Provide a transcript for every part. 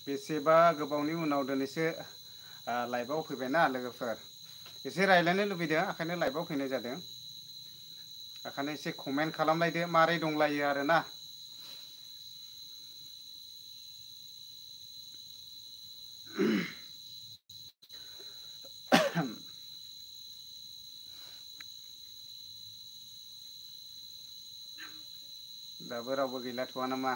बेसेबा गोबावनि उनाव दिनैसो लाइभआव फैबायना लोगोफोर एसे रायज्लायनो लुबैदों ओंखायनो लाइभआव फैनाय जादों ओंखायनो एसे कमेन्ट खालामलायदो मारै दंलायो आरोना दाबो रावबो गैलाथ'वा नामा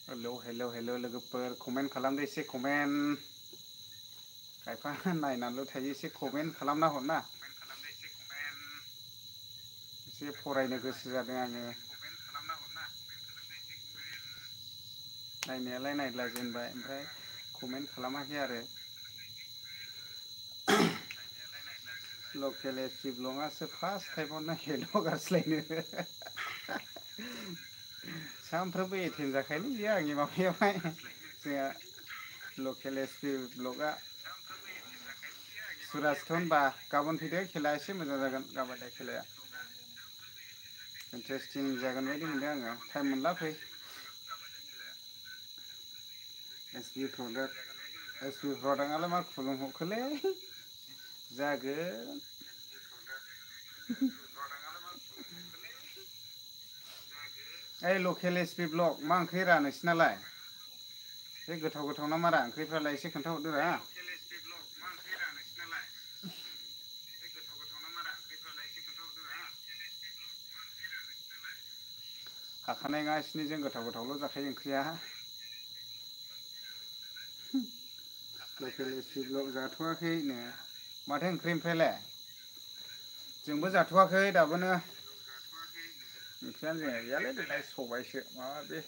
हेलौ हेलौ हेलौ लोगोफोर कमेन्ट खालामदो एसे कमेन्ट खायफा नायनानैल' थायो एसे कमेन्ट खालामना हरना एसे फरायनो गोसो जादों आङो नायनायालाय नायलाजेनबाय ओमफ्राय कमेन्ट खालामाखै आरो लकेल एफसि ब्लगआसो फार्स्ट टाइमावनो हेल' गारस्लायनो सानफ्रोमबो एटेन्ड जाखायोलै बेयो आंनि माबायावहाय जोंहा लकेल एसपि ब्लगआ सुराजथ' होनबा गाबोन फैदो खेला एसे मोजां जागोन गाबोनलाय खेलाया इन्टारेस्टिं जागोन बायदि मोनदों आङो टाइम मोनला फै एस पि प्रडाक्टआलाय मा खुलुमहरखोलै जागोन ओइ लकेल एस पि ब्लग मा ओंख्रि रा नोंसिनालाय बे गोथाव गोथाव ना मारा ओंख्रिफ्रालाय एसे खोन्थाहरदो रा हाखानाय नङा इसिनिजों गोथाव गोथावल' जाखायो ओंख्रिया लकेल एसपि ब्लग जाथ'वाखैनो माथो ओंख्रि ओमफ्रायलाय जोंबो जाथ'वाखै दाबोनो ओंख्रियानो जोंना गैयालै दिनै सबायसो माबा बे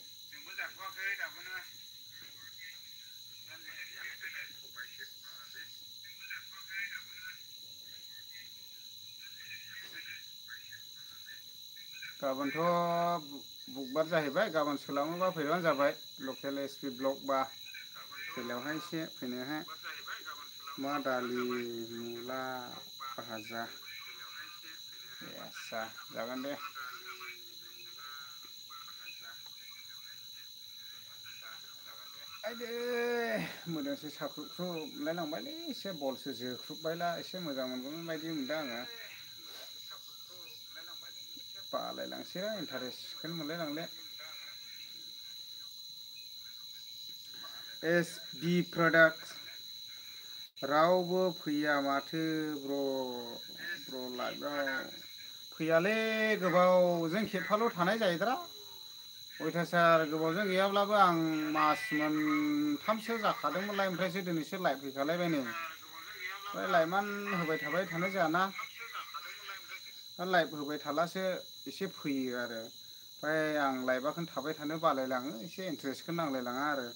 गाबोनथ' बुधबार जाहैबाय गाबोन सोलाबोबा फैबानो जाबाय लकेल एस पि ब्लक बा खेलायावहाय एसे फैनोहाय मा दालि मुला भाजा आस्सा जागोन दे आइदै मोदोमसो साख्रुबख्रुब मोनलायलांबायलै एसे बलसो जोख्रुबबायला एसे मोजां मोनगौमोन बायदि मोनदों आङो बालायलांसैहाय इन्टारेस्टखौनो मोनलाय लांले एस बि प्रडाक्ट रावबो फैया माथो ब्र लाइभआव फैयालै गोबावजों खेबफाल' थानाय जायोद्रा अयथासार गोबावजों गैयाब्लाबो आं मास मोनथामसो जाखादोंमोनलाय ओमफ्रायसो दिनैसो लाइभ फैखालायबाय नै ओमफ्राय लाइभमान होबाय थाबाय थानो जायाना लाइभ होबाय थाब्लासो एसे फैयो आरो ओमफ्राय आं लाइभआखौनो थाबाय थानो बालायलाङो एसे इन्टारेस्टखौनो नांलायलाङा आरो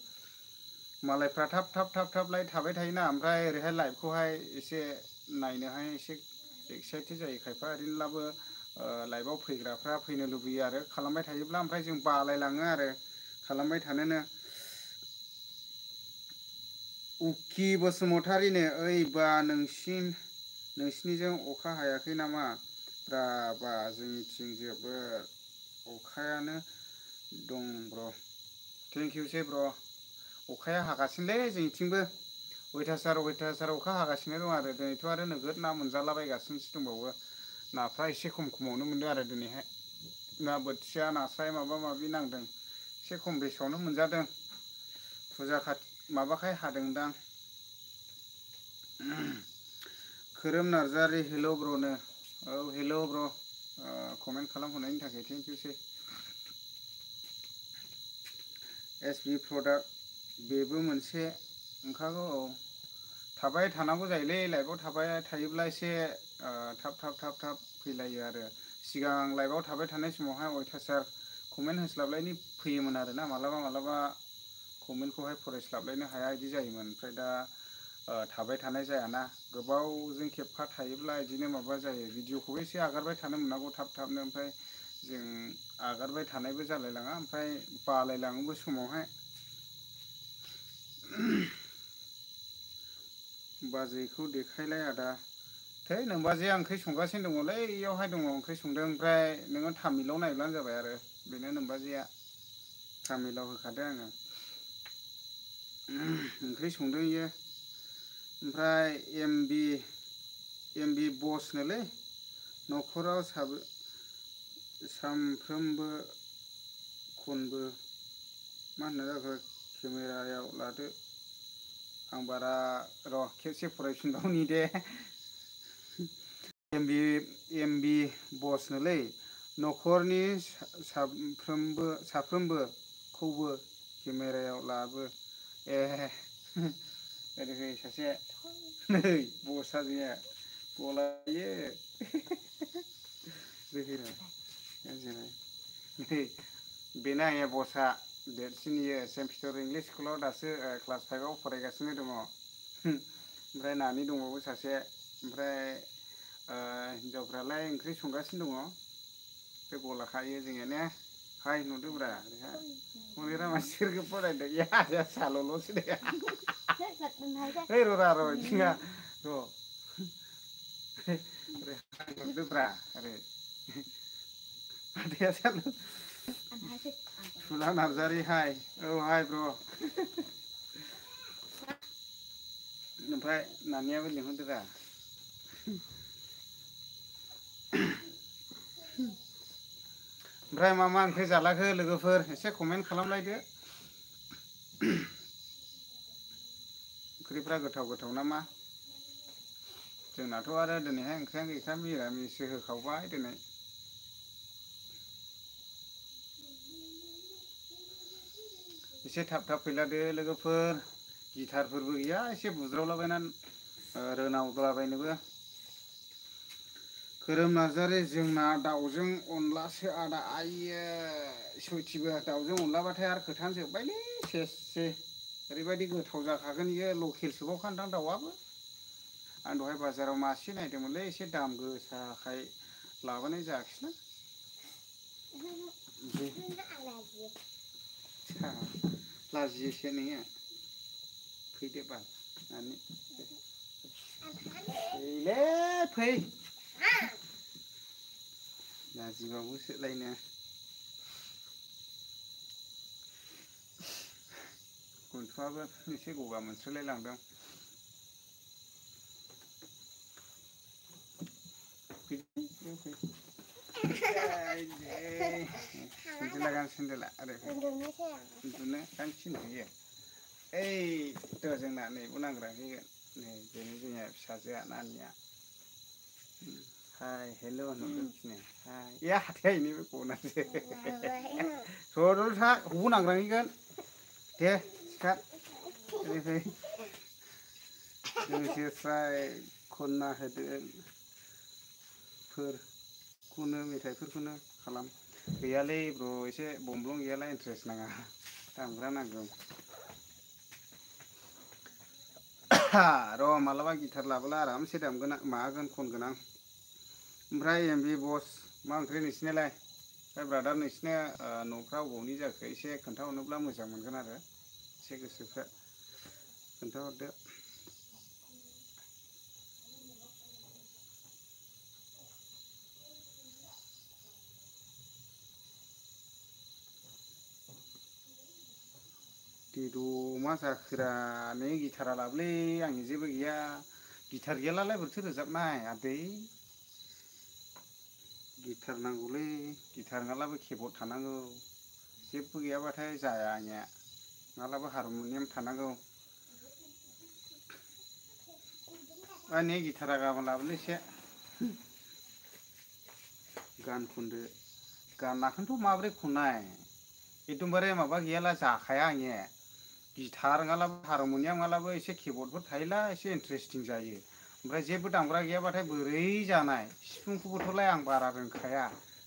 मालायफ्रा थाब थाब थाब थाबलाय थाबाय थायोना ओमफ्राय ओरैहाय लाइभखौहाय एसे नायनोहाय एसे एक्साइटेड जायो खायफा ओरैनोब्लाबो लाइभआव फैग्राफ्रा फैनो लुबैयो आरो खालामबाय थायोब्ला ओमफ्राय जों बालायलाङो आरो खालामबाय थानोनो उकि बसुमतारिनो ओइ बा नोंसिनिजों अखा हायाखै नामा बा जोंनिथिं जोबोद अखायानो दं ब्र थेंकिइउसै ब्र अखाया हागासिनोलै जोंनिथिंबो अयथासार अखा हागासिनो दं आरो दिनैथ' आरो नोगोद ना मोनजालाबायगासिनोसो दंबावो नाफ्रा एसे खम खमावनो मोनदों आरो दिनैहाय ना बोथिया नास्राय माबा माबि नांदों एसे खम बेसेआवनो मोनजादों फुजा माबाखाय हादोंदां खोरोम नार्जारि हेल' ब्र'नो औ हेल' ब्र' कमेन्ट खालामहरनायनि थाखाय थेंकिइउसै एस बि प्रडाक्ट बेबो मोनसे ओंखारगौ औ थाबाय थानांगौ जायोलै लाइफआव थाबाय थायोब्ला एसे थाब थाब थाब थाब फैलायो आरो सिगां लाइफआव थाबाय थानाय समावहाय अयथासार कमेन्ट होस्लाबलायनि फैयोमोन आरोना मालाबा मालाबा कमेन्टखौहाय फरायस्लाबलायनो हाया बिदि जायोमोन ओमफ्राय दा थाबाय थानाय जायाना गोबावजों खेबफा थायोब्ला बिदिनो माबा जायो भिडिअखौबो एसे आगारबाय थानो मोननांगौ थाब थाबनो ओमफ्राय जों आगारबाय थानायबो जालायलाङा ओमफ्राय बालायलाङोबो समावहाय बाजैखौ देखायलाय आदा थै नोंबाजैया ओंख्रि संगासिनो दङलै इयावहाय दङ ओंख्रि संदों ओमफ्राय नोङो थामिलाव नायब्लानो जाबाय आरो बेनो नोमबाजैया तामिलाव होखादों आङो ओंख्रि संदों इयो ओमफ्राय एम बि बसनोलै न'खराव सामफ्रोमबो खनबो मा होननाय जाखो केमेरायाव लादो आं बारा र' खेबसे फरायफिनबावनि दे एम बि बसनोलै न'खरनि साफ्रोमबोखौबो केमेरायाव लाबो ए ओरैहै सासे नै बस सासेया गलायो नै बेनो आंनि बसआ देरसिन इयो सेन्ट पिटर इंलिस स्कुलाव दासो क्लास 5आव फरायगासिनो दङ ओमफ्राय नानि दंबावो सासे ओमफ्राय हिनजावफ्रालाय ओंख्रि संगासिनो दङ बे गलाखायो जोंनिया ने हाय नुदोब्रा ओरैहा हनेरा मानसिफोरखौ फरायदों या साल'ल'सो दे ओइ र'रा र' इथिङा र' नुदोब्रा ओरै आदाया साल थुला नार्जारि हाय औ हाय ब्र' ओमफ्राय नानियाबो लिंहरदोरा ओमफ्राय मा ओंख्रि जालाखो लोगोफोर एसे कमेन्ट खालामलायदो ओंख्रिफ्रा गोथाव नामा जोंनाथ' आरो दिनैहाय ओंख्रिया गैखा मिरामिससो होखावबाय दिनै एसे थाब फैलादो लोगोफोर गिटारफोरबो गैया एसे बुज्रावलाबायनानै रोनावद्लाबायनोबो खोरोम नार्जारि जोंना दाउजों अनलासो आदा आइयै सयथिबो दाउजों अनलाबाथाय आरो खोथायानो जोब्बायलै सेससै ओरैबायदि गोथाव जाखागोन इयो लकेलसोबावखानदां दाउआबो आं दहाय बाजाराव मासे नायदोंमोनलै एसे दाम गोसाखाय लाबोनाय जायाखिसैलां लाजियोसो नोङो फैदो बाल नानि फैलै फै लाजिबावोसोलायनो गन्थंआबो एसे गगा मोनस्रोलाय लांदों सेन्देला गान सेन्देला ओरै उन्दुनो गान थिनहैयो ओइ जोंना नैबो नांग्राखैगोन नै बेनो जोंनिया फिसाजोआ नानिया हाय हेल' होनहरदों थिनो हाय या हाथाय नैबे गनासो था हबाव नांग्रांहैगोन दे सिखार ओरैहाय दोंसे स्राय खनना होदो मेथाइफोरखौनो खालाम गैयालै ब्र एसे बमब्लं गैयाला इन्ट्रेस्ट नाङा दामग्रा नांगौ र' मालाबा गिटार लाबोला आरामसे दामगोन माबागोन खनगोन आं ओमफ्राय एमबि बस मा ओंख्रि नोंसिनालाय ओमफ्राय ब्रादार नोंसिना न'फ्रा अबावनि जाखो एसे खोन्थाहरनोब्ला मोजां मोनगोन आरो एसे गोसोफ्रा खोन्थाहरदो देद' मा जाखोरा नै गिटारा लाबोलै आंनि जेबो गैया गिटार गैयालाय बोरैथो रोजाबनाय आदै गिटार नांगौलै गिटार नङाब्लाबो किबर्ड थानांगौ जेबो गैयाबाथाय जाया आंनिया मालाबा हारमुनियाम थानांगौ नै गिटारा गाबोन लाबोलै एसे गान खनदो गानाखौनोथ' माबोरै खननाय एकदमबारे माबा गैयाला जाखाया आंनिया गिटार नङाब्लाबो हारमुनियाम नङाब्लाबो एसे किबर्डफोर थायोला एसे इन्टारेस्टिं जायो ओमफ्राय जेबो दामग्रा गैयाबाथाय बोरै जानाय सिफुंखौबोथ'लाय आं बारा रोंखाया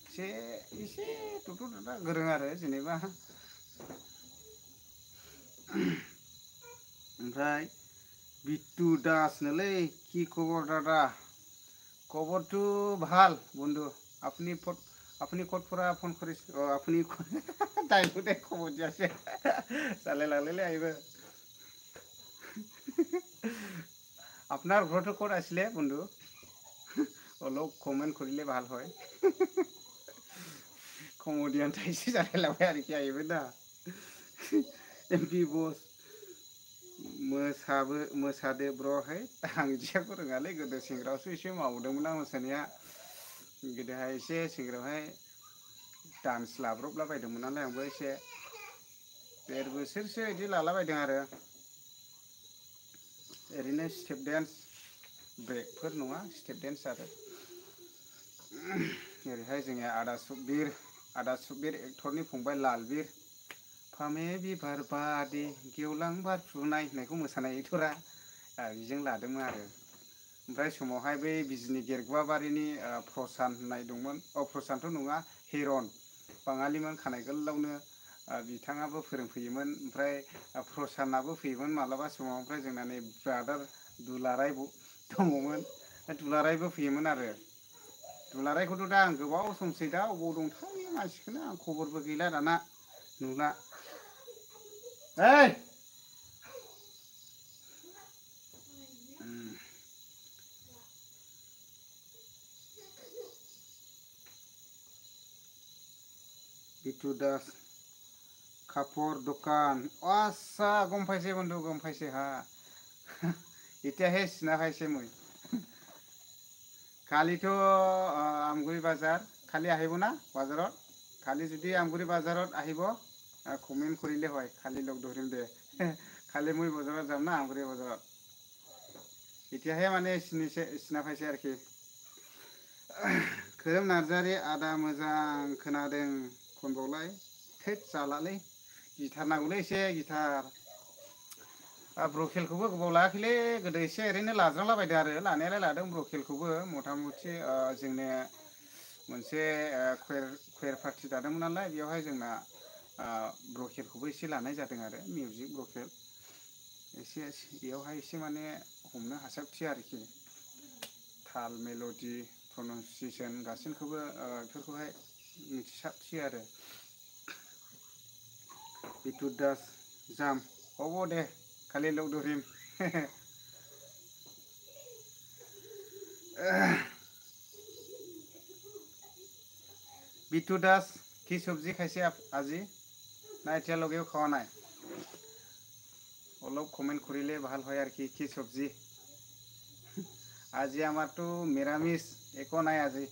एसे थ'थ' थाथा गोरों आरो जेनेबा ओमफ्राय বিট্টু দাস নলে কি খবর দাদা খবরটো ভাল বন্ধু আপনি আপনি কতফोरा ফোন করিস আপনি টাইমতে খবর দিয়াছে চালে লাগলে আহিব আপনার ঘৰটো ক'ত আছিলে বন্ধু অলপ কমেন্ট কৰিলে ভাল হয় কমেডিয়ান টাইপসो जालायलांबाय आरोखि আহিব दा एमपि बस मोसादो ब्र'हाय आं इदिखौ रोङालै गोदो सेंग्रायावसो एसे मावदोंमोन आं मोसानाया गोदोहाय एसे सेंग्रायावहाय डान्स लाब्रबलाबायदोंमोन नालाय आंबो एसे 1.5 बोसोरसो इदि लालाबायदों आरो ओरैनो स्टेप डान्स ब्रेकफोर नङा स्टेप डान्स आरो ओरैहाय जोंनिया आदा सुकबिर एक्टरनि फंबाय लालबिर फामे बिबार बादि गेवलां बारफ्रुनाय होननायखौ मोसानाय एक्टरा बेजों लादोंमोन आरो ओमफ्राय समावहाय बै बिजनि गेरगुवाबारिनि प्रसान होननाय दंमोन प्रसानथ' नङा हिरन बाङालिमोन खानाय गोलावनो बिथाङाबो फोरोंफैयोमोन ओमफ्राय प्रसानाबो फैयोमोन मालाबा समाव ओमफ्राय जोंना नै ब्रादार दुलाराय दङमोन दुलारायबो फैयोमोन आरो दुलारायखौथ' दा आं गोबाव समसै दा अबाव दंथाय मानसिखौनो आं खबरबो गैला दाना नुला ओइ बिट्टु दास কাপোৰ দোকান আচ্ছা গম পাইছে বন্ধু গম পাইছে হা এতিয়াহে চিনা পাইছে মই কালিতো আমগুৰি বাজাৰ কালি আহিব না বাজাৰত কালি যদি আমগুৰি বাজাৰত আহিব কমেন্ট কৰিলে হয় কালি লগ ধৰিম দে কালি মই বজাৰত যাম না আমগুৰি বাজাৰত এতিয়াহে মানে চিনা পাইছে आरोखि खोरोम नार्जारि आदा मोजां खोनादों खनबावलाय थैद जालालै गिटार नांगौलै एसे गिटार ब्रकेलखौबो गोबाव लायाखैलै गोदो एसे ओरैनो लाज्रांलाबायदों आरो लानायालाय लादों ब्रकेलखौबो मथा मथि जोंनो मोनसे कुवेर पार्टि दादोंमोन नालाय बेयावहाय जोंना ब्रकेलखौबो एसे लानाय जादों आरो मिउजिक ब्रकेल एसे बेयावहाय एसे माने हमनो हासाबसै आरोखि ताल मेल'डि प्रनाउन्सियेसन गासैखौबो बेफोरखौहाय मिथिसाबसै आरो बिट्टु दास जाम হ'ব दे खालि लग धरिम बिट्टु दास কি চব্জি খাইছে আজি না এতিয়ালৈকেও খোৱা নাই অলপ কমেন্ট কৰিলে ভাল হয় আৰু কি চব্জি আজি আমাৰতো নিৰামিষ একো নাই আজি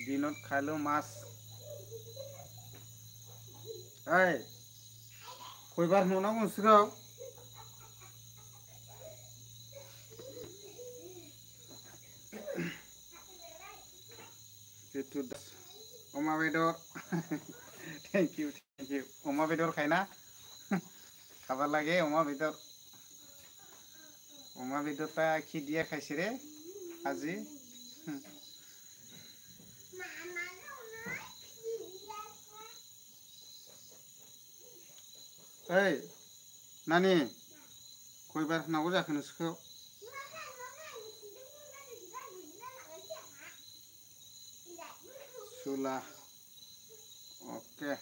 দিনত খালো মাছ এই কয়बार नुनांगौ नोंसोरखौ बिट्टु दास अमा बेदर थेंक इउ अमा बेदर खायना खाबा লাগে अमा बेदरটা কি দিয়ে খাইছে রে আজি ओइ नानि कयबार होनांगौ जाखो नोंसोरखौ सुला अके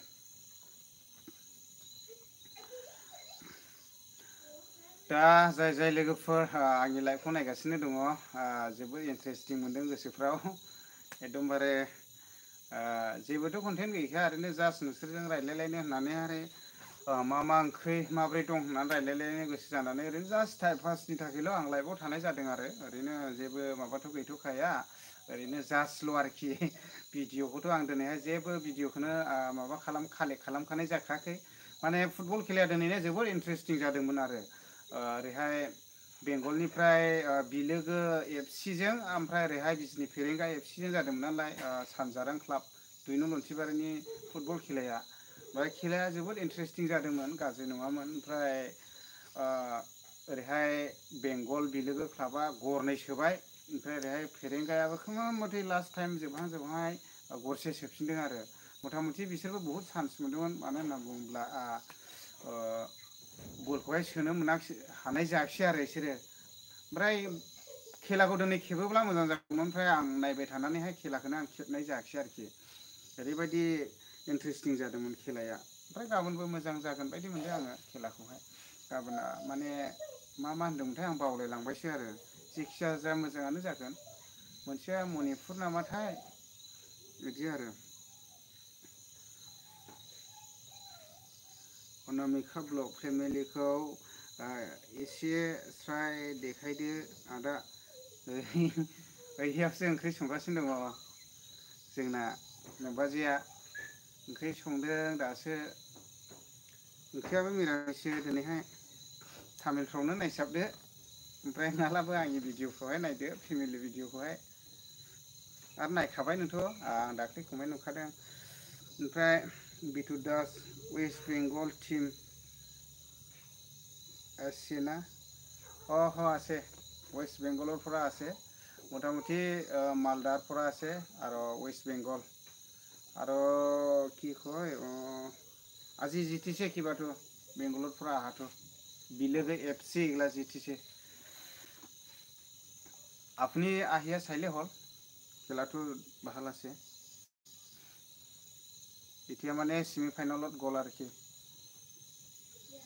दा जाय लोगोफोर आंनि लाइभखौ नायगासिनो दङ जोबोद इन्टारेस्टिं मोनदों गोसोफ्राव एकदमबारे जेबोथ' कन्टेन्ट गैखाया ओरैनो जास्ट नोंसोरजों रायलायलायनो होननानै आरो मा ओंख्रि माब्रै दं होननानै रायलायलायनो गोसो जानानै ओरैनो जास्ट टाइम पासनि थाखायल' आं लाइभआव थानाय जादों आरो ओरैनो जेबो माबाथ' गैथ'खाया ओरैनो जास्टल' आरोखि भिडिअखौथ' आं दिनैहाय जेबो भिडिअखौनो माबा कालेक्ट खालामखानाय जाखायाखै माने फुटबल खेलाया दिनैनो जोबोद इन्टारेस्टिं जादोंमोन आरो ओरैहाय बेंगलनिफ्राय बिलोगो एफसिजों ओमफ्राय ओरैहाय बिजनि फेरेंगा एफसिजों जादोंमोन नालाय सानजारां क्लाब दुइनं लन्थिबारिनि फुटबल खेलाया ओमफ्राय खेलाया जोबोद इन्टारेस्टिं जादोंमोन गाज्रि नङामोन ओमफ्राय ओरैहाय बेंगल बिलोगो क्लाबा गरनै सोबाय ओमफ्राय ओरैहाय फेरेंगायाबो खोमोन मथे लास्ट टाइम जोबहां गरसे सोफिनदों आरो मथा मथि बिसोरबो बहुद चान्स मोनदोंमोन मानो होनना बुङोब्ला बलखौहाय सोनो मोनाखिसै हानाय जायाखिसै आरो बिसोरो ओमफ्राय खेलाखौ दिनै खेबोब्ला मोजां जागौमोन ओमफ्राय आं नायबाय थानानैहाय खेलाखौनो आं खेबनाय जायाखिसै आरोखि ओरैबायदि इन्टारेस्टिं जादोंमोन खेलाया ओमफ्राय गाबोनबो मोजां जागोन बायदि मोनदों आङो खेलाखौहाय गाबोना माने मा होनदोंमोनथाय आं बावलायलांबायसो आरो जेखिजाया जा मोजाङानो जागोन मोनसेया मनिपुर नामाथाय बिदि आरो अनामिका ब्लग फेमिलिखौ एसे स्राय देखायदो आदा ओइयावसो ओंख्रि संगासिनो दङ जोंना नोमबाजैया ओंख्रि संदों दासो ओंख्रियाबो मिरामिससो दिनैहाय तामिलफ्रावनो नायसाबदो ओमफ्राय नङाब्लाबो आंनि भिडिअ'खौहाय नायदो फेमिलि भिडिअ'खौहाय आरो नायखाबाय नोंथ' आं दाख्लै खमाय नुखादों ओमफ्राय बिटु दास वेस्ट बेंगल टिम ऐसे ना আছে वेस्ट बेंगলৰ পৰা আছে মোটামুটি মালদাৰ পৰা আছে আৰু ৱেষ্ট বেংগল আৰু কি কয় আজি জিতিছে কিবাটো বেংগলৰ পৰা আহাটো বিলেগে এফচি এগিলা জিতিছে আপুনি আহিয়া চাইলে হ'ল খেলাটো ভাল আছে এতিয়া মানে সেমি ফাইনেলত গ'ল আৰকি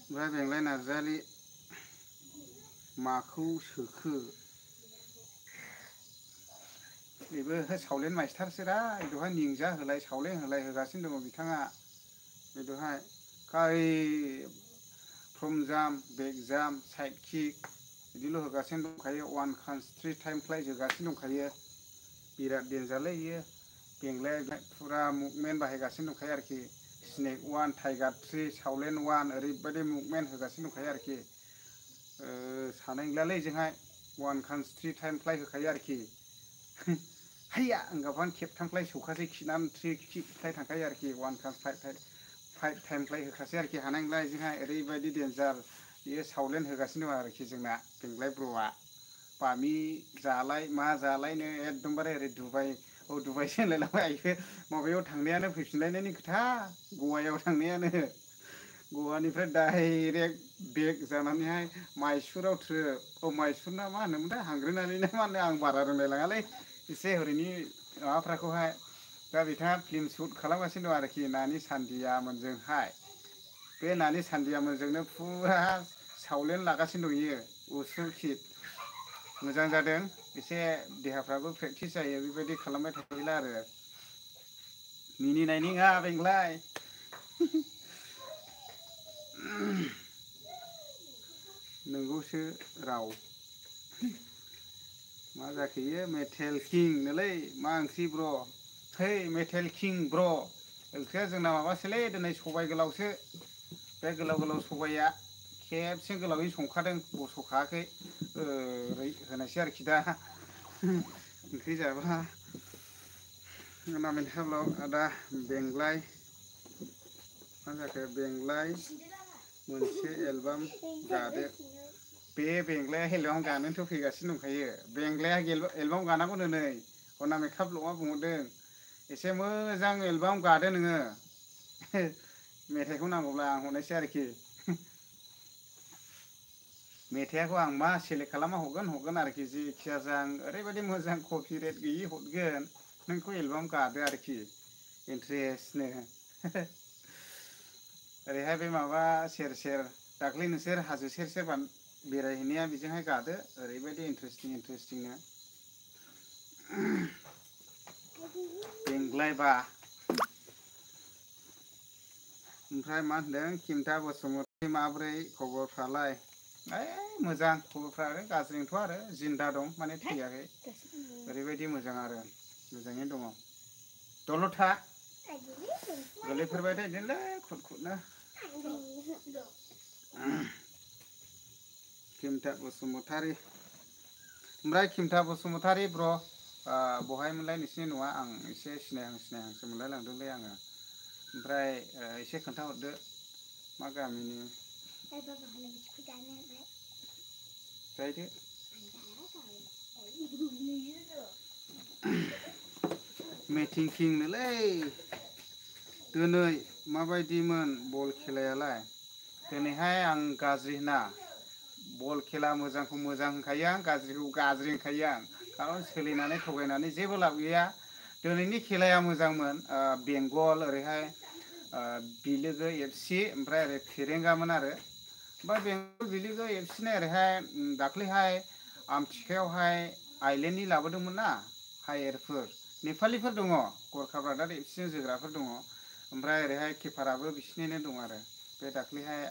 ओमफ्राय बेंलाय नार्जारि माखौ सोखो बेबो सावलेन मास्टारसोरा बेवहाय निंजा होलाय सावलेन होलाय होगासिनो दङ बिथाङा बेवहाय काइ from jump back jump side kick बिदिल' होगासिनो दंखायो वान कान्स 3 टाइम फ्लाइ होगासिनो दंखायो बिराद देन्जारलै इयो बेंलाया फुरा मुभमेन्ट बाहायगासिनो दंखायो आरोखि स्नेक वान टाइगार 3 सावलेन वान ओरैबायदि मुभमेन्ट होगासिनो दंखायो आरोखि सानाय नंलालै जोंहाय वान कान्स 3 टाइम फ्लाइ होखायो आरोखि हैया गाबोन खेबथाम फ्लाइ सौखासै खिनानै 3 किक फ्लाइ थांखायो आरोखि वान कान्स 5 टाइम फ्लाइ होखासै आरोखि हानाय नंला जोंहाय ओरैबायदि देन्जार बियो सावलेन होगासिनो दं आरोखि जोंना बेंलाय ब्र'आ बामि जालाय मा जालायनो एकदमबारे ओरै दुबाइसो होनलायलांबाय आइखो माबायाव थांनायानो फैफिनलायनायनि खोथा गवायाव थांनायानो गवानिफ्राय डाइरेक्ट बेक जानानैहाय माइसुराव माइसुर ना मा होनोमोनथाय हांग्रोनानैनो मा होनो आं बारा रोंलायलाङालै एसे ओरैनि माबाफ्राखौहाय दा बिथाङा फिल्म शुट खालामगासिनो दं आरोखि नानि सान्दियामोनजोंहाय बे नानि सान्दियामोनजोंनो फुरा सावलेन लागासिनो दं इयो उसु किक मोजां जादों एसे देहाफ्राबो प्रेक्टिस जायो बेबायदि खालामबाय थायोब्ला आरो मिनिनायनि नङा बेंलाय नोंगौसो राव मा जाखो इयो मेथेल किं नोलै मा ओंख्रि ब्र' है मेथेल किं ब्र' ओंख्रिया जोंना माबासोलै दिनै सबाइ गोलावसो बे गोलाव गोलाव सबाइया खेबसे गोलावैनो संखादों बस'खायाखै ओरै होनायसै आरोखि दा ओंख्रि जाबा नामेन हाब्लाव आदा बेंग्लाय मा जाखो बेंग्लाय मोनसे एलबाम गादो बे बेंग्लाया एलबाम गानोथ' फैगासिनो दंखायो बेंग्लाया एलबाम गानांगौनो नै अनामिका ब्लगआ बुंहरदों एसे मोजां एलबाम गादो नोङो मेथाइखौ नांगौब्ला आं हरनायसै आरोखि मेथाइखौ आं मा सेलेक्ट खालामना हरगोन आरोखि जेखिया आं ओरैबायदि मोजां कपिराइट गैयि हरगोन नोंखौ एलबाम गादो आरोखि इन्ट्रेस्टनो ओरैहाय बे माबा सेर सेर दाख्लै नोंसोर हाजो सेर सेर बेरायहैनाया बेजोंहाय गादो ओरैबायदि इन्ट्रेस्टिंनो बेंग्लायबा ओमफ्राय मा होनदों खिमथा बसुमतारी माब्रै खबरफ्रालाय मोजां खबरफ्रा गाज्रि नंथ'आ आरो जिन्दा दं माने थैयाखै ओरैबायदि मोजां आरो मोजाङैनो दङ दलद था गोलैफेरबाय थादोंलै खुदनो खिमथा बसुमतारी ओमफ्राय खिमथा बसुमतारी ब्र' बहायमोनलाय नोंसिनि न'आ आं एसे सिनायहांसो मोनलाय लांदोंलै आङो ओमफ्राय एसे खोन्थाहरदो मा गामिनि जाहैदो मेथिं किंनोलै दिनै माबायदिमोन बल खेलायालाय दिनैहाय आं गाज्रि होना बल खेला मोजांखौ मोजां होनखायो आं गाज्रिखौ गाज्रि होनखायो आं खारन सोलिनानै थगायनानै जेबो लाब गैया दिनैनि खेलाया मोजांमोन बेंगल ओरैहाय बिलोगो एफसि ओमफ्राय ओरै फेरेंगामोन आरो ओमफ्राय बेंगल बिलोगो एफसिना ओरैहाय दाख्लैहाय आमथिखायावहाय आइलेण्डनि लाबोदोंमोन ना हायेरफोर नेपालिफोर दङ गरखा ब्रादार एफसिजों जोग्राफोर दङ ओमफ्राय ओरैहाय किपाराबो बिसिनिनो दं आरो बे दाख्लैहाय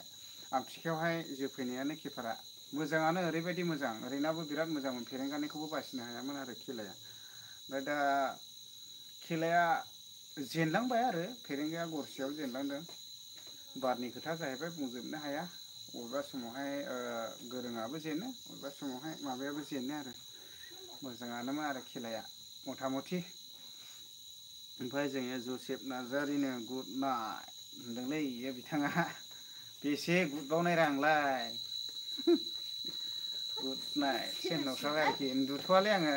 आमथिखायावहाय जोफैनायानो किपारा मोजाङानो ओरैबायदि मोजां ओरैनाबो बिराद मोजांमोन फेरेंगानिखौबो बासिनो हायामोन आरो खेलाया ओमफ्राय दा खेलाया जेनलांबाय आरो फेरेंगाया गरसेयाव जेनलांदों बारनि खोथा जाहैबाय बुंजोबनो हाया बबेबा समावहाय गोरोङाबो जेनो बबेबा समावहाय माबायाबो जेनो आरो मोजाङानोमोन आरो खेलाया मथा मथि ओमफ्राय जोङो जसेफ नार्जारिनो गुड नाइट होनदोंलै इयो बिथाङा बेसे गुड बावनायरा आंलाय गुड नाइटसो होनहरखाबाय आरोखि उन्दुथ'वालै आङो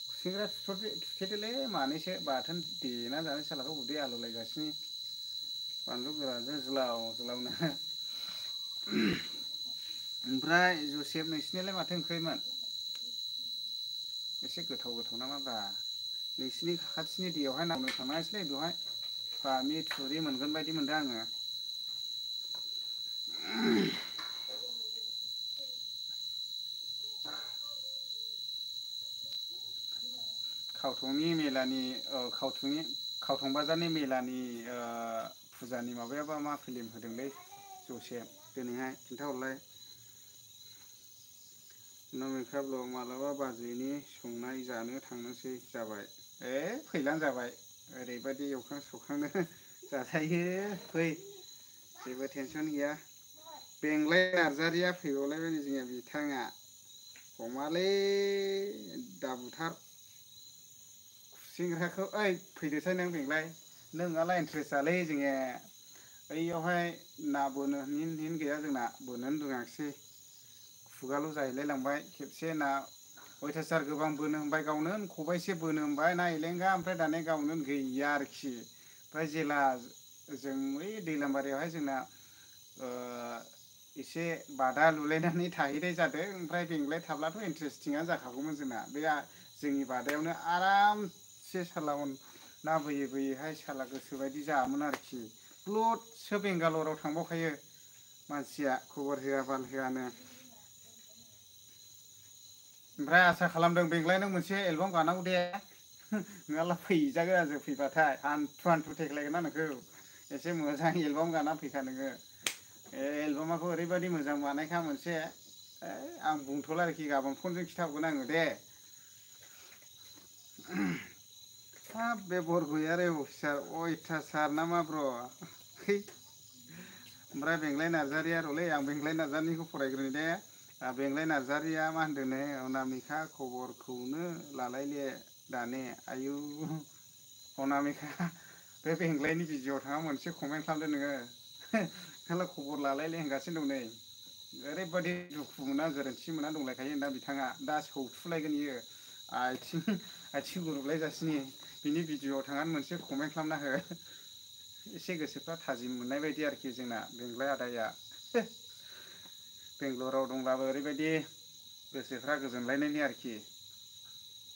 खुसेंग्रा थुथेदोलै मानैसो बाथोन देना जानो सालाखौ उदै आलौलायगासिनो बानलु गोरानजों ज्लाव ज्लावनो ओमफ्राय जसेफ नोंसिनियालाय माथो ओंख्रिमोन एसे गोथाव गोथाव नामाब्रा नोंसिनि खाथिनि दैयावहाय नायनो थांनांसिलै बेवहाय बामि थुरि मोनगोन बायदि मोनदों आङो खावथंनि मेलानि खावथं बाजारनि मेलानि फुजानि माबायाबा मा फिल्म होदोंलै जसेफ दिनैहाय खिन्थाहरलाय नमिका ब्लग मालाबा बाजैनि संनाय जानो थांनोसै जाबाय फैलां जाबाय ओरैबायदि एवखां सावखांनो जाजायो फै जेबो टेनसन गैया बेंलाय नार्जारिया फैबावलायबाय जोंनिया बिथाङा हमालै दाबुथार खुसेंग्राखौ ओइ फैदोसाय नों बेंलाय नोंहालाय इन्ट्रेस्ट जालै जोङो ओइयावहाय ना बोनो हिन गैया जोंना बोनोनो रोङाखिसै खुगाल' जाहैलाय लांबाय खेबसे ना अयथासार गोबां बोनो हमबाय गावनो खबाइसे बोनो हमबाय ना एलेंगा ओमफ्राय दाना गावनो गैया आरोखि ओमफ्राय जेला जों बै दैलामारियावहाय जोंना एसे बादा लुलायनानै थाहैनाय जादों ओमफ्राय बेंलाय थाब्लाथ' इन्ट्रेस्टिंआ जाखागौमोन जोंना बे जोंनि बादायावनो आरामसे साला ना बोयै बोयैहाय साला गोसोबायदि जायामोन आरोखि ब्लदसो बेंगालराव थांबावखायो मानसिया खबर होआ बाल होआनो ओमफ्राय आसा खालामदों बेंलाय नों मोनसे एलबाम गानांगौ दे नङाब्ला फैजागोन आरो फैबाथाय हान्थु हान्थु थेगलायगोन ना नोंखौ एसे मोजां एलबाम गाना फैखा नोङो एलबामाखौ ओरैबायदि मोजां बानायखा मोनसे आं बुंथ'ला आरोखि गाबोन फनजों खिथाहरगोन आङो दे हाब बे बरगयारि अफिसार अयथासार नामा ब्र ओमफ्राय बेंलाय नार्जारिया रलै आं बेंलाय नार्जारिनिखौ फरायग्रोनि दे बेंलाय नार्जारिया मा होनदोंनो अनामिका खबरखौनो लालायले दाने आयु अनामिका बे बेंलायनि बिजिआव थाङा मोनसे कमेन्ट खालामदो नोङो खबर लालायले होनगासिनो दं नै ओरैबायदि दुखु मोना गोरोन्थि मोना दंलायखायो दा बिथाङा दा सौथुलायगोन इयो आथिं गुरोबलायजासिनो बिनि भिडिअ'आव थांनानै मोनसे कमेन्ट खालामना हो एसे गोसोफ्रा थाजिम मोननाय बायदि आरोखि जोंना बेंलाय आदाया बेंगलराव दंब्लाबो ओरैबायदि गोसोफ्रा गोजोनलायनायनि आरोखि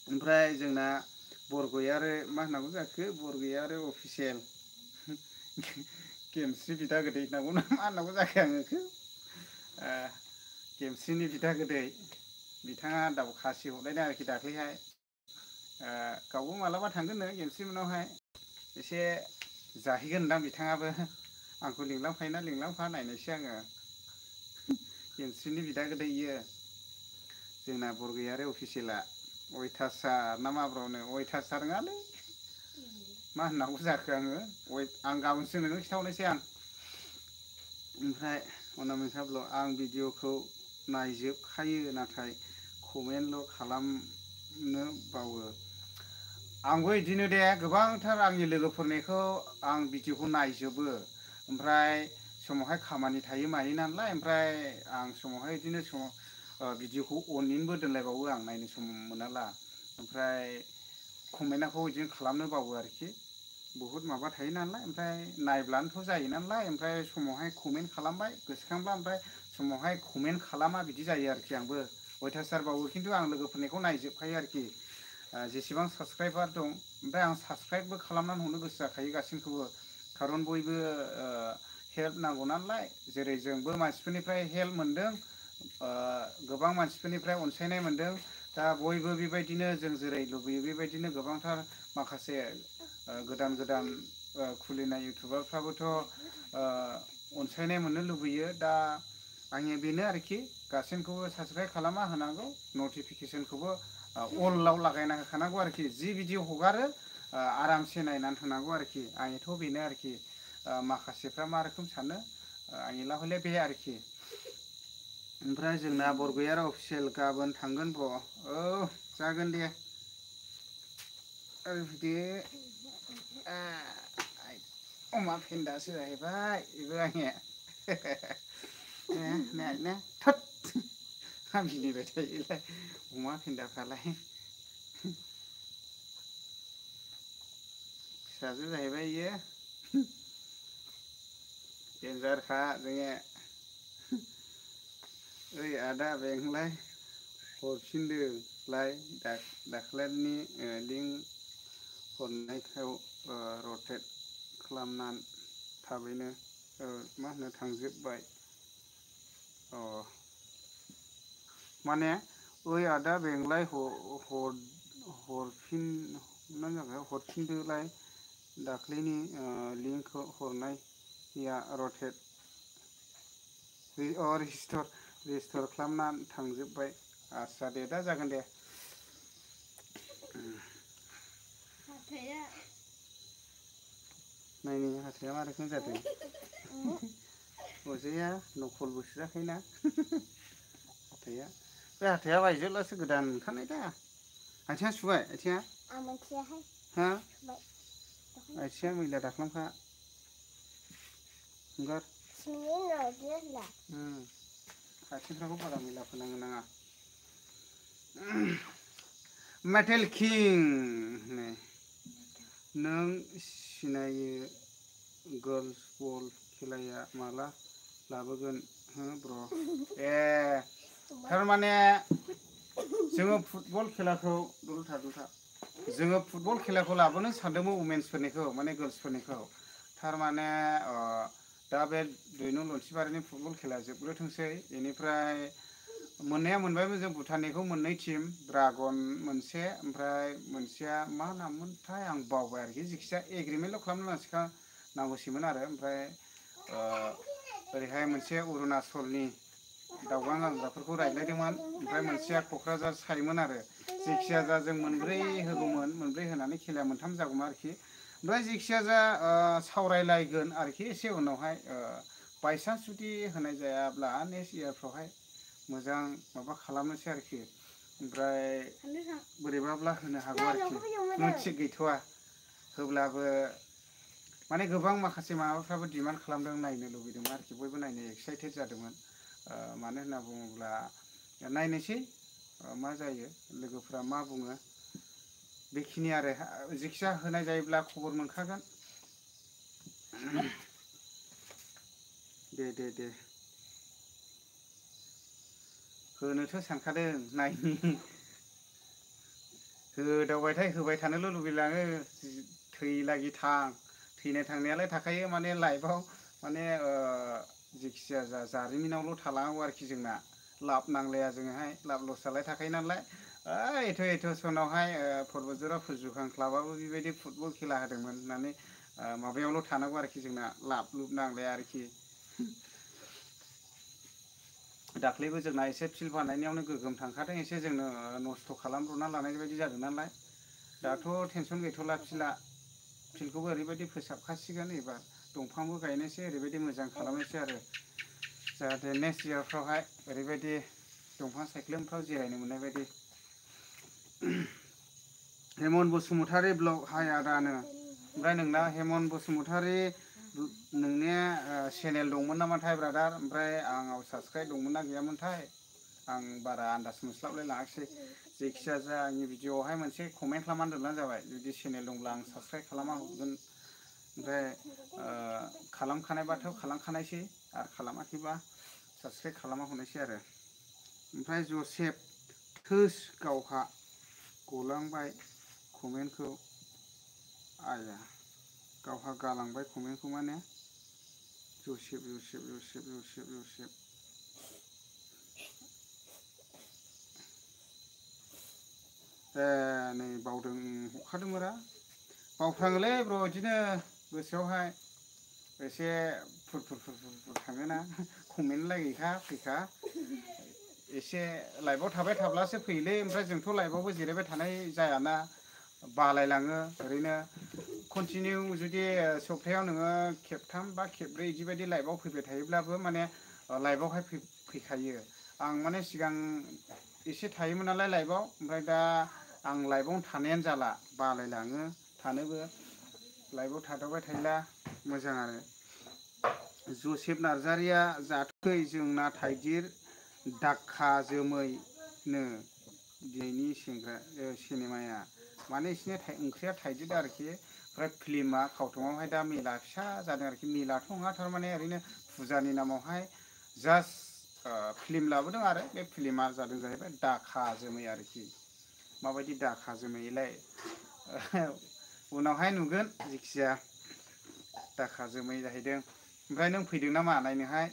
ओमफ्राय जोंना बरगयारि मा होननांगौ जाखो बरगयारि अफिसियेल गेमस्रि बिदा गोदै होननांगौ ना मा होननांगौ जाखो आङो बेखौ गेमस्रिनि बिदा गोदै बिथाङा दाउ खासि हरलायदों आरोखि दाख्लैहाय गावबो मालाबा थांगोननो गेमस्रि मोनावहाय एसे जाहैगोनदां बिथाङाबो आंखौ लिंलांफायोना लिंलांफा नायनोसै आङो गेमस्रिनि बिदा गोदै इयो जोंना बरगयारि अफिसियेला अयथासार ना माब्रनो अयथासार नङालै मा होननांगौ जाखो आङो आं गाबोनसो नोंनो खिन्थाहरनोसै आं ओमफ्राय अनामिका ब्लग आं भिडिअखौ नायजोबखायो नाथाय कमेन्टल' खालामनो बावो आंबो बिदिनो दे गोबांथार आंनि लोगोफोरनिखौ आं भिडिअखौ नायजोबो ओमफ्राय समावहाय खामानि थायो मायो नालाय ओमफ्राय आं समावहाय बिदिनो भिडिअखौ अनैनोबो दोनलायबावो आं नायनो सम मोनाला ओमफ्राय कमेन्टखौ बिदिनो खालामनो बावो आरोखि बहुद माबा थायो नालाय ओमफ्राय नायब्लानोथ' जायो नालाय ओमफ्राय समावहाय कमेन्ट खालामबाय गोसोखांब्ला ओमफ्राय समावहाय कमेन्ट खालामा बिदि जायो आरोखि आंबो अयथासारबाबो खिन्थु आं लोगोफोरनिखौ नायजोबखायो आरोखि जेसेबां साबसक्राइबार दं ओमफ्राय आं साबसक्राइबबो खालामनानै हरनो गोसो जाखायो गासैखौबो खारन बयबो हेल्प नांगौ नालाय जेरै जोंबो मानसिफोरनिफ्राय हेल्प मोनदों गोबां मानसिफोरनिफ्राय अनसायनाय मोनदों दा बयबो बेबायदिनो जों जेरै लुबैयो बेबायदिनो गोबांथार माखासे गोदान गोदान खुलिनाय इउटुबारफ्राबोथ' अनसायनाय मोननो लुबैयो दा आंनिया बेनो आरोखि गासैखौबो साबसक्राइब खालामना होनांगौ नटिफिकेसनखौबो अलाव लागायना होखानांगौ आरोखि जि भिडिअ हगारो आरामसे नायनानै होनांगौ आरोखि आंनिथ' बेनो आरोखि माखासेफ्रा मा रोखोम सानो आंनिला हले बे आरोखि ओमफ्राय जोंना बरगयार अफिसियेल गाबोन थांगोन ब्र औ जागोन दे दे अमा फेन्दासो जाहैबाय बेबो आंनिया नो थोद आं मिनिबाय थायोलाय अमा फेन्दाफ्रालाय फिसाजो जाहैबाय इयो देन्जारखा जोंनिया ओइ आदा बेंकलाय हरफिनदोलाय दाख्लैनि लिंक हरनायखौ रटेट खालामनानै थाबैनो मा होनो थांजोब्बाय अ माने ओइ आदा बेंकलाय हरफिनदोलाय दाख्लैनि लिंक हरनाया रटेट रेजिस्टर खालामनानै थांजोब्बाय आस्सा दे दा जागोन दे नायनि हाथाया मा रोखोम जादों अजाया नखल बुस्राखैना हाथाया बे हाथाया बायजोब्लासो गोदान ओंखारनाय दा आथिङा सुबाय आथिङा आं मोनथियाहाय हा आथिङा मैला दाख्लामखा हगार आथिंफ्राखौ बारा मैला फोनांनो नाङा मेटेल किं नों सिनायो गार्लस बल खेलाया माला लाबोगोन हो ब्र ए थारमाने जोङो फुटबल खेलाखौ जोङो फुटबल खेलाखौ लाबोनो सानदोंमोन वमेन्सफोरनिखौ माने गार्लसफोरनिखौ थारमाने दा बे 2 नं लन्थिबारिनि फुटबल खेला जोबग्रोथोंसै बेनिफ्राय मोननाया मोनबायमोन जों भुटाननिखौ मोननै टिम ड्रागन मोनसे ओमफ्राय मोनसेया मा नाममोनथाय आं बावबाय आरोखि जिखिजाया एग्रिमेन्टल' खालामनो नांगौसैमोन आरो ओमफ्राय ओरैहाय मोनसे अरुणाचलनि दावगां गानग्राफोरखौ रायज्लायदोंमोन ओमफ्राय मोनसेया क'क्राझार सायमोन आरो जेखिया जा जों मोनब्रै होगौमोन मोनब्रै होनानै खेलाया मोनथाम जागौमोन आरोखि ओमफ्राय जेखिया जा सावरायलायगोन आरोखि एसे उनावहाय बायसान्स जुदि होनाय जायाब्ला नेक्स्ट इयारफ्रावहाय मोजां माबा खालामनोसै आरोखि ओमफ्राय बोरैबाब्ला होनो हागौ आरोखि थिग गैथ'वा होब्लाबो माने गोबां माखासे माबाफ्राबो डिमान्ड खालामदों नायनो लुबैदोंमोन आरोखि बयबो नायनो एक्साइटेड जादोंमोन मानो होनना बुङोब्ला नायनोसै मा जायो लोगोफ्रा मा बुङो बेखिनि आरो जेखिजाया होनाय जायोब्ला खबर मोनखागोन दे होनोथ' सानखादों नायनि होदावबाय थानोल' लुबैलाङो थैलागि थैनाय थांनायालाय थाखायो माने लाइफआव माने जेखिजाया जारिमिनावल' थालांनांगौ आरोखि जोंना लाब नांलाया जोङोहाय लाब लस जालाय थाखायो नालाय एथ' सनावहाय परबतझाराव फुजुखां क्लाबाबो बेबायदि फुटबल खेला होदोंमोन होननानै माबायावल' थानांगौ आरोखि जोंना लाब लुब नांलाया आरोखि दाख्लैबो जोंना एसे फिल्ड बानायनायावनो गोगोम थांखादों एसे जोंनो नस्थ' खालामब्र'ना लानाय बायदि जादों नालाय दाथ' टेनसन गैथ'ला फिल्डखौबो ओरैबायदि फोसाबखासिगोन एबार दंफांबो गायनोसै ओरैबायदि मोजां खालामनोसै आरो जाहाथे नेक्स्ट इयारफ्रावहाय ओरैबायदि दंफां सायख्लुमफ्राव जिरायनो मोननाय बायदि हेमन बसुमतारी ब्लग हाय आदानो ओमफ्राय नोंना हेमन बसुमतारी नोंनिया चेनेल दंमोन नामाथाय ब्रादार ओमफ्राय आंनाव साबसक्राइब दंमोन ना गैयामोनथाय आं बारा आन्दाज मोनस्लाबलाय लाङाखिसै जेखिजाया आंनि भिडिअआवहाय मोनसे कमेन्ट खालामनानै दोनबानो जाबाय जुदि चेनेल दंब्ला आं साबसक्राइब खालामना हरगोन ओमफ्राय खालामखानायबाथ' खालामखानायसै आरो खालामाखैबा साबसक्राइब खालामना हरनायसै आरो। ओमफ्राय जसेफ थोस गावहा गलांबाय कमेन्टखौ आया गावहा गालांबाय कमेन्टखौ माने Joseph Joseph Joseph Joseph Joseph नै बावदों हरखादोंमोनरा बावफ्राङोलै ब्र बिदिनो गोसोआवहाय एसे फुर थाङोना कमेन्ट लायखा फैखा एसे लाइभआव थाबाय थाब्लासो फैयोलै ओमफ्राय जोंथ' लाइभआवबो जिरायबाय थानाय जायाना बालायलाङो ओरैनो कन्टिनिउ जुदि सप्तायाव नोङो खेबथाम बा खेबब्रै बिदिबायदि लाइभआव फैबाय थायोब्लाबो माने लाइभआवहाय फैखायो। आं माने सिगां एसे थायोमोन नालाय लाइभआव ओमफ्राय दा आं लाइभआवनो थानायानो जाला बालायलाङो थानोबो लाइभआव थादावबाय थायोब्ला मोजां आरो। जसेफ नार्जारिया जाथै जोंना थाइगिर दाखा जोमैनो दिनैनि सिनेमाया माने बिसिनि ओंख्रिया थाइगिर आरोखि ओमफ्राय फिल्मा खावथुमावहाय दा मेला फिसा जादों आरोखि मेलाथ' नङा थारमाने ओरैनो फुजानि नामावहाय जास्ट फिल्म लाबोदों आरो बे फिल्मा जादों जाहैबाय दाखा जोमै आरोखि। माबायदि दाखा जोमैलाय उनावहाय नुगोन जिखिजाया दाखा जोमै जाहैदों। ओमफ्राय नों फैदों नामा नायनोहाय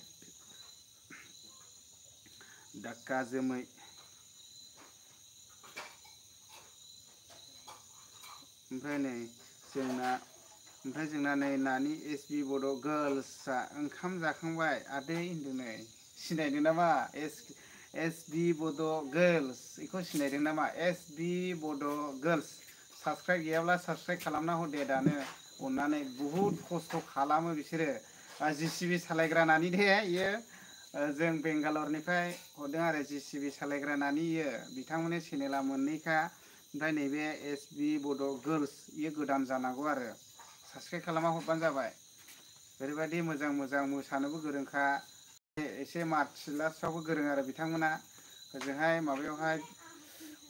दाक्का जोमै ओमफ्राय जोंना नै नानि एस बि बड' गार्लसआ ओंखाम जाखांबाय आदै होनदों नै सिनायदों नामा एस बि बड' गार्लस बेखौ सिनायदों नामा एस बि बड' गार्लस साबसक्राइब गैयाब्ला साबसक्राइब खालामना हरदे दानो अननानै बुहुद खस्थ' खालामो बिसोरो जिसिबि सालायग्रा नानि दे इयो जों बेंगालरनिफ्राय हरदों आरो जिसिबि सालायग्रा नानि इयो बिथांमोननि चेनेला मोननैखा ओमफ्राय नैबे एस बि बड' गार्लस इयो गोदान जानांगौ आरो साबसक्राइब खालामना हरबानो जाबाय। ओरैबायदि मोजां मोजां मोसानोबो गोरोंखा एसे मार्सियेल गोरों आरो बिथांमोना ओजोंहाय माबायावहाय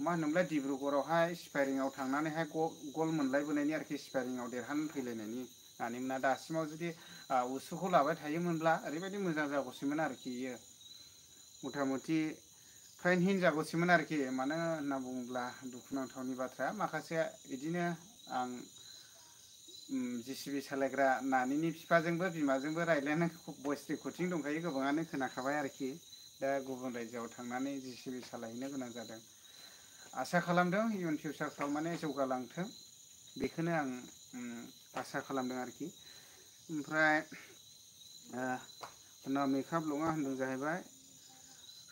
मा होनोमोनलाय डिब्रुगड़आवहाय सिपाइरिंआव थांनानैहाय गल्ड मोनलायबोनायनि आरोखि सिपाइरिंआव देरहानानै फैलायनायनि नानिमोना दासिमाव जुदि उसुखौ लाबाय थायोमोनब्ला ओरैबायदि मोजां जागौसैमोन आरोखि इयो मथा मथि फ्रायनो हिनजागौसैमोन आरोखि मानो होनना बुङोब्ला दुखुनांथावनि बाथ्रा माखासे बिदिनो आं जिसिबि सालायग्रा नानिनि बिफाजोंबो बिमाजोंबो रायज्लायनो भइस रेकर्डिं दंखायो गोबाङानो खोनाखाबाय आरोखि दा गुबुन रायजोआव थांनानै जिसिबि सालायहैनो गोनां जादों। आसा खालामदों इयुन फिउचारफ्राव माने जौगालांथों बेखौनो आं आसा खालामदों आरोखि। ओमफ्राय उनाव मेकाप लङा होनदों जाहैबाय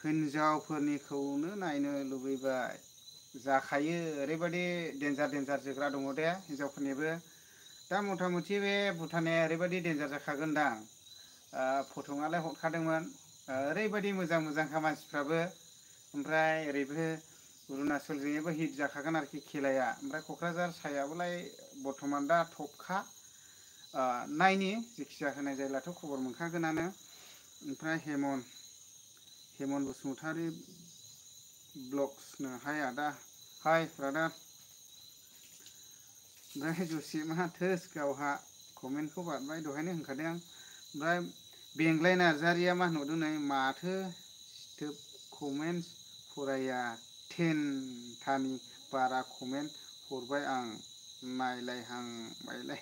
हिन्जावफोरनिखौनो नायनो लुबैबाय जाखायो ओरैबायदि देन्जार देन्जार जोग्रा दङ दे हिनजावफोरनिबो दा मथा मथि बे भुटाना ओरैबायदि देन्जार जाखागोनदां फट'आलाय हरखादोंमोन ओरैबायदि मोजां मोजांखा मानसिफ्राबो ओमफ्राय ओरैबो अरुणाचलजोंबो हिट जाखागोन आरोखि खेलाया ओमफ्राय क'क्राझार साइडआबोलाय बर्थमान दा टपखा नायनि जेखिजाया होनाय जायोब्लाथ' खबर मोनखागोनानो। ओमफ्राय हेमन बसुमतारी ब्लग्सनो हाय आदा हाय ब्रादार। ओमफ्राय जसेफआ थोस गावहा कमेन्टखौ बारबाय दहायनो होनखादों आं। ओमफ्राय बेंलाय नार्जारिया मा होनहरदों नै माथो सिथोब कमेन्टस फराया टेनथानि बारा कमेन्ट हरबाय आं नायलायहांबायलाय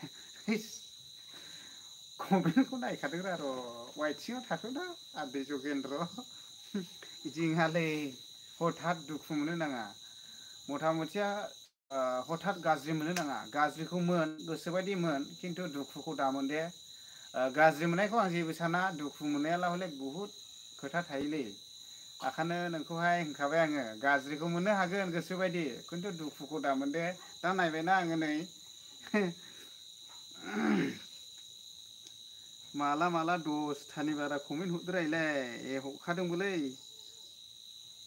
कमेन्टखौ नायखादों र' वाइथिङाव थाथ'दा आदै जगेन्द्र बिदि नङालै हथात दुखु मोननो नाङा मथा मथिया हथात गाज्रि मोननो नाङा गाज्रिखौ मोन गोसोबायदि मोन खिन्थु दुखुखौ दामोन दे गाज्रि मोननायखौ आं जेबो साना दुखु मोननायाला हले बुहुद खोथा थायोलै ओंखायनो नोंखौहाय होनखाबाय आङो गाज्रिखौ मोननो हागोन गोसोबायदि खिन्थु दुखुखौ दामोन दे दा नायबायना आङो नै माला माला 10थानि बारा कमेन्ट हरदोरायलाय हरखादोंबोलै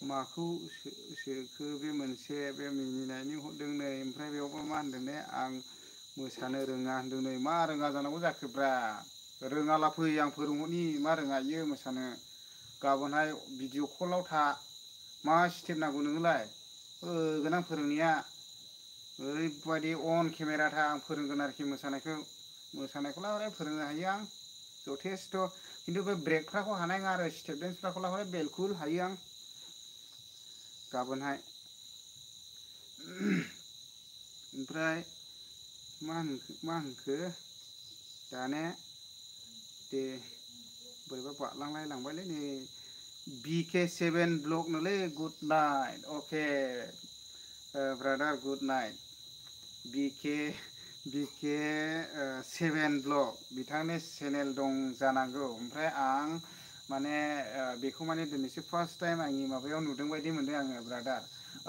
माखौ सोखो बे मोनसे बे मिनिनायनि हरदों नै ओमफ्राय बेयावबा मा होनदों ने आं मोसानो रोङा होनदों नै मा रोङा जानांगौ जाखोब्रा रोङाला फै आं फोरोंहरनि मा रोङा इयो मोसानो गाबोनहाय भिडिअ कलाव था मा स्टेप नांगौ नोंनोलाय होगोन आं फोरोंनाया ओरैबायदि अन केमेरा था आं फोरोंगोन आरोखि मोसानायखौ मोसानायखौलाय हले फोरोंनो हायो आं जथेस्थ' खिन्थु बे ब्रेकफ्राखौ हानाय नङा आरो स्टेप डेन्सफ्राखौलाय हले बिलकुल हायो आं गाबोनहाय ओमफ्राय मा होनखो दाने दे बोरैबा बारलांलाय लांबायलै नै BK7 ब्लग नोलै good night okay brother good night BK7 blog बिथांनि चेनेल दं जानांगौ ओमफ्राय आं माने बेखौ माने दिनैसो फार्स्ट टाइम आंनि माबायाव नुदों बायदि मोनदों आङो ब्रादार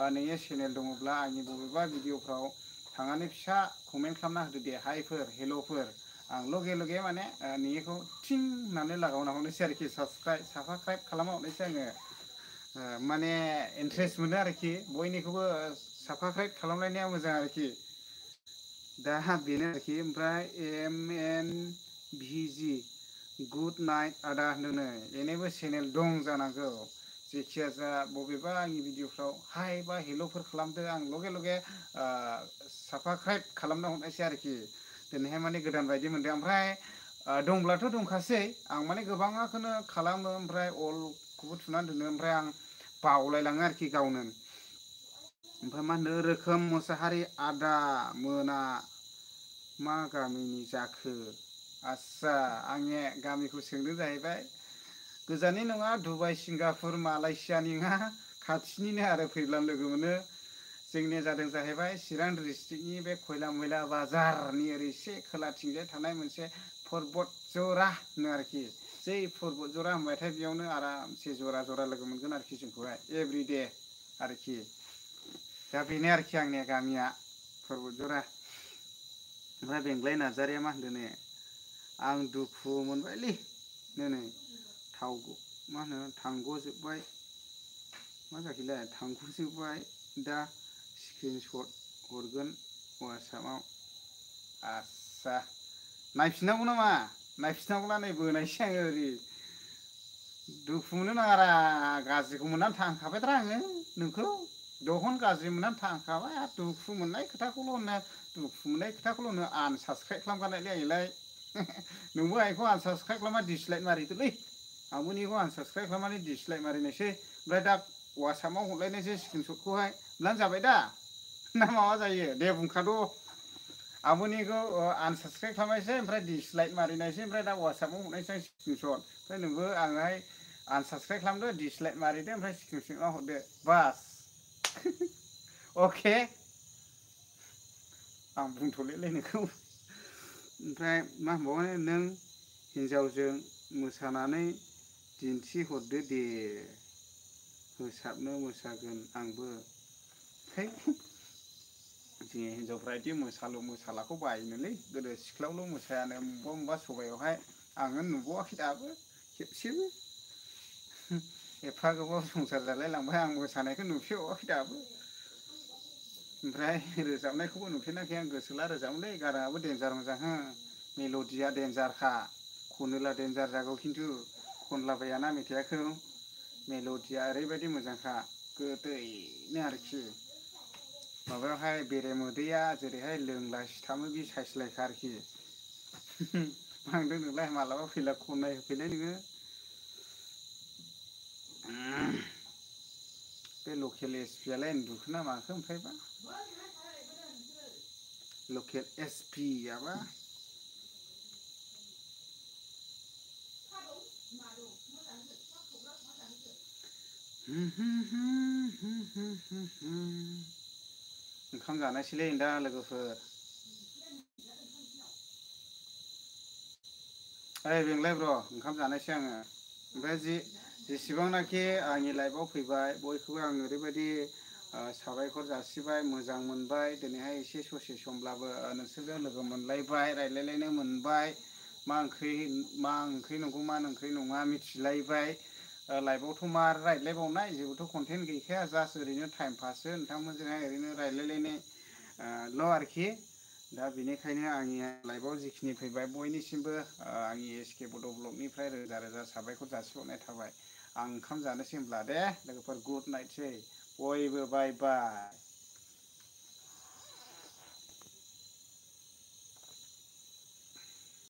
नोंनि चेनेल दङब्ला आंनि बबेबा भिडिअफ्राव थांनानै फिसा कमेन्ट खालामना होदो दे हाइफोर हेल'फोर आं लगे लगे माने नोंनिखौ थिं होननानै लागावना हरनोसै आरोखि साबसक्राइब खालामना हरनोसै आङो माने इन्ट्रेस्ट मोनो आरोखि बयनिखौबो साबसक्राइब खालामलायनाया मोजां आरोखि दा बेनो आरोखि ओमफ्राय MNVG गुड नाइट आदा होनदोंनो बेनिबो चेनेल दं जानांगौ जेखिया जा बबेबा आंनि भिडिअफ्राव हाइ बा हेल'फोर खालामदो आं लगे लगे साबसक्राइब खालामना हरनायसै आरोखि दिनैहाय माने गोदान बायदि मोनदों ओमफ्राय दंब्लाथ' दंखासै आं माने गोबाङाखौनो खालामो ओमफ्राय अलखौबो थुनानै दोनो ओमफ्राय आं बावलायलाङो आरोखि गावनो ओमफ्राय मा होनो रोखोम मोसाहारि आदा मोना मा गामिनि जाखो आस्सा आंनि गामिखौ सोंदों जाहैबाय गोजाननि नङा दुबाइ सिंगापुर मालয়েसियानि नङा खाथिनिनो आरो फैब्ला लोगो मोनो जोंनिया जादों जाहैबाय चिरां डिस्ट्रिक्टनि बे खयला मैला बाजारनि ओरै एसे खोलाथिंजाय थानाय मोनसे पर्बतजरा होनो आरोखि जै पर्बतजरा होनबाथाय बेयावनो आरामसे जरा जरा लोगो मोनगोन आरोखि जोंखौहाय एभ्रिडे आरोखि दा बेनो आरोखि आंनि गामिया पर्बतजरा ओमफ्राय बेंग्लाय नार्जारिया मा होनदों ने आं दुखु मोनबायलै नै मा होनो थांग'जोब्बाय मा जाखैलाय थांग'जोब्बाय दा स्क्रिनशट हरगोन वाट्सएपआव आस्सा नायफिननांगौ नामा नायफिननांगौला नै बोनायसै आङो ओरै दुखु मोननो नाङारा गाज्रिखौ मोननानै थांखाबायद्रा आङो नोंखौ दहन गाज्रि मोननानै थांखाबाय आरो दुखु मोननाय खोथाखौल' होनो आनसाबसक्राइब खालामखानायलै आंलाय नोंबो आंखौ आनसाबसक्राइब खालामना दिसलाइक मारिदोलै आंबो नोंखौ आनसाबसक्राइब खालामनानै दिसलाइक मारिनोसै ओमफ्राय दा वाट्सएपआव हरलायनोसै स्क्रिनशटखौहाय होनब्लानो जाबाय दा ना माबा जायो दे बुंखाद' आंबो नोंखौ आनसाबसक्राइब खालामनायसै ओमफ्राय दिसलाइक मारिनायसै ओमफ्राय दा वाट्सएपआव हरनायसै आं स्क्रिनशट ओमफ्राय नोंबो आंहाय आनसाबसक्राइब खालामदो दिसलाइक मारिदो ओमफ्राय स्क्रिनशटआव हरदो बास अके आं बुंथ'लिलै नोंखौ ओमफ्राय मा होनबावनो नों हिन्जावजों मोसानानै दिन्थिहरदो दे फोसाबनो मोसागोन आंबो है जोंनि हिन्जावफ्रा बिदि मोसालाखौ बायोनोलै गोदो सिख्लायावल' मोसायानो बबेबा सभायावहाय आङो नुबावाखै दाबो खेबसेबो एफा गोबाव संसार जालायलांबाय आं मोसानायखौ नुफेरबावाखै दाबो ओमफ्राय रोजाबनायखौबो नुफेराखै आं गोसोला रोजाबनोलै गाराङाबो देन्जार मोजां हो मेल'डिया देन्जारखा खनोला देन्जार जागौ खिन्थु खनलाबायाना मेथाइखौ मेल'डिया ओरैबायदि मोजांखा गोदैनो आरोखि माबायावहाय बेरे मोदैया जेरैहाय लोंला सिथामो बे साइसलायखा आरोखि बांदों नोंलाय मालाबा फैला खननाय होफैलाय नोङो बे लकेल एसपि आलाय उन्दुखो ना माखो ओमफ्रायबा लकेल एसपि आबा ओंखाम जानोसैलै दा लोगोफोर ओइ बेंलाय ब्र ओंखाम जानोसै आङो ओमफ्राय जेसेबांनाखि आंनि लाइफआव फैबाय बयखौबो आं ओरैबायदि साबायखर जासिबाय मोजां मोनबाय दिनैहाय एसे ससे समब्लाबो नोंसोरजों लोगो मोनलायबाय रायलायलायनो मोनबाय मा ओंख्रि नंगौ मा ओंख्रि नङा मिथिलायबाय लाइफआवथ' मा रायज्लायबावनाय जेबोथ' कन्टेन्ट गैखाया जास्ट ओरैनो टाइम पाससो नोंथांमोनजोंहाय ओरैनो रायज्लायलायनाय ल' आरोखि दा बेनिखायनो आंनि लाइफआव जिखिनि फैबाय बयनिसिमबो आंनि एसके बड' ब्लगनिफ्राय रोजा रोजा साबायखर जासिहरनाय थाबाय आं ओंखाम जानोसै होनब्ला दे लोगोफोर गुड नाइटसै बयबो बाय बाय